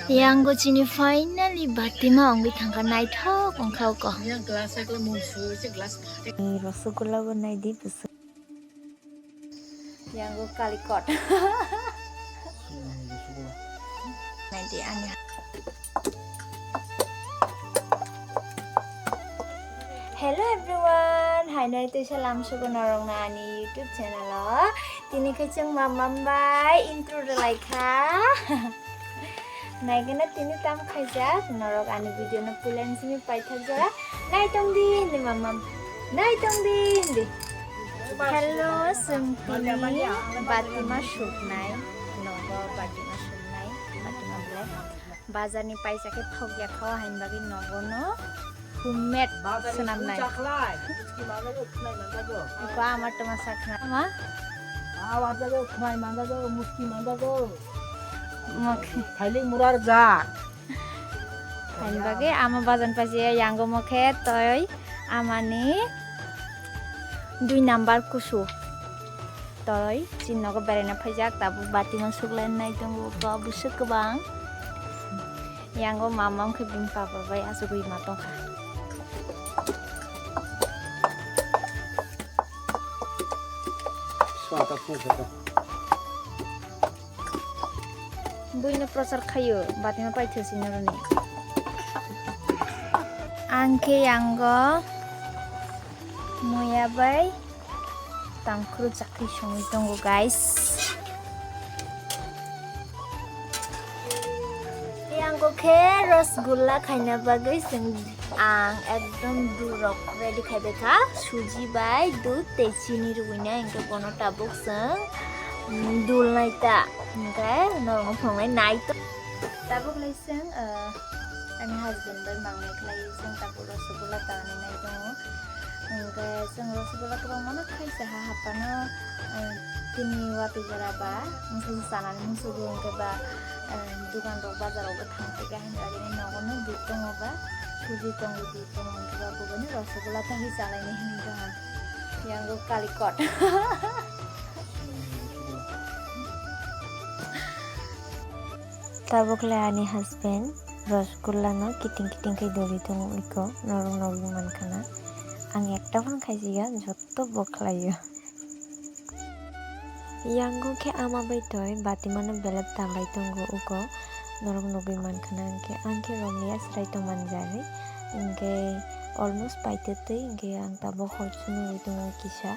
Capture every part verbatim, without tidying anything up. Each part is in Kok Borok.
Yango chini finally batima ongwi thangkha, naithok wngkha oko. Ni rosogula bo naidi bwswk. Yango kalikot. Naidi ani. Hello everyone, hainai tei salam sugo norokno ani YouTube channel o. Tini khe chwng mamam bai intro rwlai kha. Naigwna tini tam khaijak, norok ani video no puila simi paithak jora. Naitong di hindi mamam. Naitong di hindi. Hello, chwng tini batima suknai. Nogo batima suknai. Batima belai. Bazar ni paisa khe thok ya kha, hain bagwi nogo no. Homemade swnamnai. Eko ama toma sakna ama. Awa jago khwnai manjago, musti manjago. Mokhe. Thailik murar jak. Hain bagwi ama bazan paji yango mokhe toi amani dui number kusu. Toi chini nogo beraina phaijak, tabuk batima suklainai tongo, bwswk kwbang. Yango mama wngkhe bini papa bai achugwi ma tongkha. Buino prochar khaio, batima paithosi noroni. Ang khe yango muya bai tangkhru chakri songwi tongo, guys. Yango khe rosgulla khaina bagwi chwng ang ekdom dudh rok ready khai bai kha. Suji bai dudh tei chini rwina, hinkhe bono tabuk chwng, mm, dulnai ta, hinkhe norokno phunuknai nai to. Tabuk lai chwng, ah, ani husband bai mangnai khlai chwng tabuk rosgulla tangnai nai tongo. Hinkhe chwng rosgulla kwbangmano khaisa ha haphano, eh, tini watwi jora ba, wngkha chanani musugo hinkhe ba, eh, dukan rok bazar rok bo thang phaikha, haini bagwi nogo no dudh tongo ba, suji tongo, dudh tongo hinkhe ba bubani rosgulla tangwi chalainai hinwi tongkha. Yango kalikot. Tabuk le ani husband rosgulla no kiting kiting khe doli tongo iko, norok nogwi mankha na. Ang ekta phano khaijaya, joto bo khlaio. Yango khe ama bai toi batimano belep tanglai tongo uko, norok nugwi mankha na, hinkhe ang khe romliya chwrai tongmani jani, hinkhe almost paitwtwi, hinkhe ang tabuk hor chumui tongo kisa,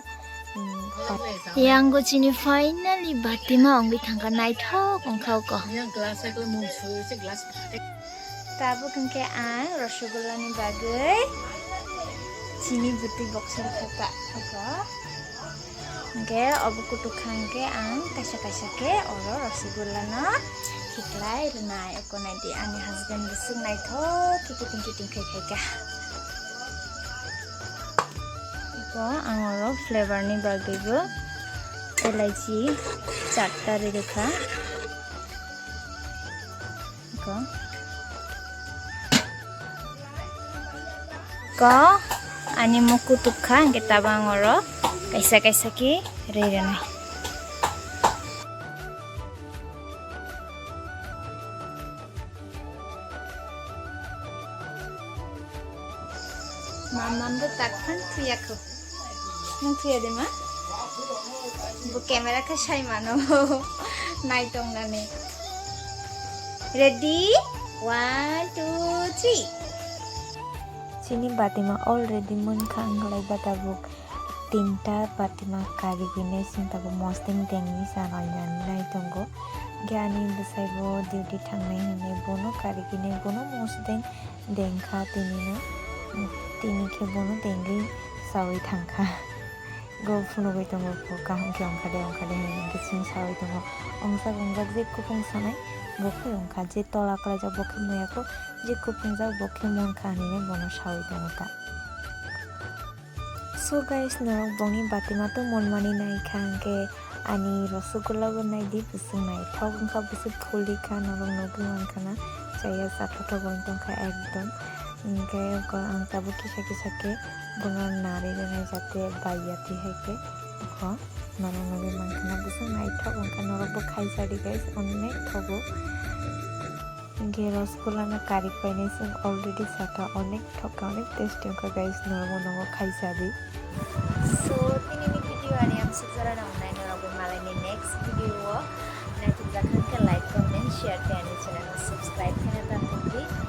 hmm, pat- Yango chini finally batima wngwi thangkha, naithok wngkha uko. Tabuk hinkhe ang rosgulla ni bagwi chini bwtwi boksor kha ta uko. Hinkhe obo kutuk kha hinkhe ang kaisa kaisa khe oro rosgulla no khiklai rwnai. Eko naidi ani husband bwswk naithok khe kiting kiting khai khaikha. Eko ang oro flavor ni bagwi bo elaichi chatta ri rwkha. Ko. Ko ani muk kutuk kha, hinkhe tabang oro kaisa kaisa khe rwi rwnai. Mamam bo tak phan thuya kho. Nung thuya de ma? Bo camera khe sai mano. Nai tong nani. Ready? One, two, three. Chini batima already munkha wngkhlai ba tabuk. Tinta batima karigwinai sing tabuk mosdeng dengwi chana nai tongo. Hinkhe ani bwsai bo duty thangnai hinwi bono karigwinai bono mosdeng dengkha tinino, tini khe bono dengwi saui thangkha. Bo phunugwi tongo, bo kaham khe ongkha de, ongkha de hinwi hinkhe chwng saui tongo. Ongsak ongjak je kuphung sanai bo khe ongkha, je tola kwlaijak bo khe muya kho, je kuphungjak bo khe munkha hinwi bono saui tongo ta. So guys, norok bongni batima to monmani naikha, hinkhe ani rosgulla bo naidi, bwswk naithok wngkha, bwswk phulikha, norok nugwi mankha na, chaya chathothok wng tongkha ekdom. Hinkhe ang tabuk kisa kisa khe bono narwi rwnai jate baiya twi hai khe, eko norok nugwi mankha na, bwswk naithok wngkha, norok bo khaisadi guys, onek thogo. Hingke rosgolla no kari painai chwng already saka, onek thokha, onek tasty wngkha guys, norokbo nogo khai chadi. So, tinini video ani amsuk jora no wngnai, norokbo malaini next video o naithokjak hwnkhe like, comment, share tei ani channel no subscribe khe ta thokdi.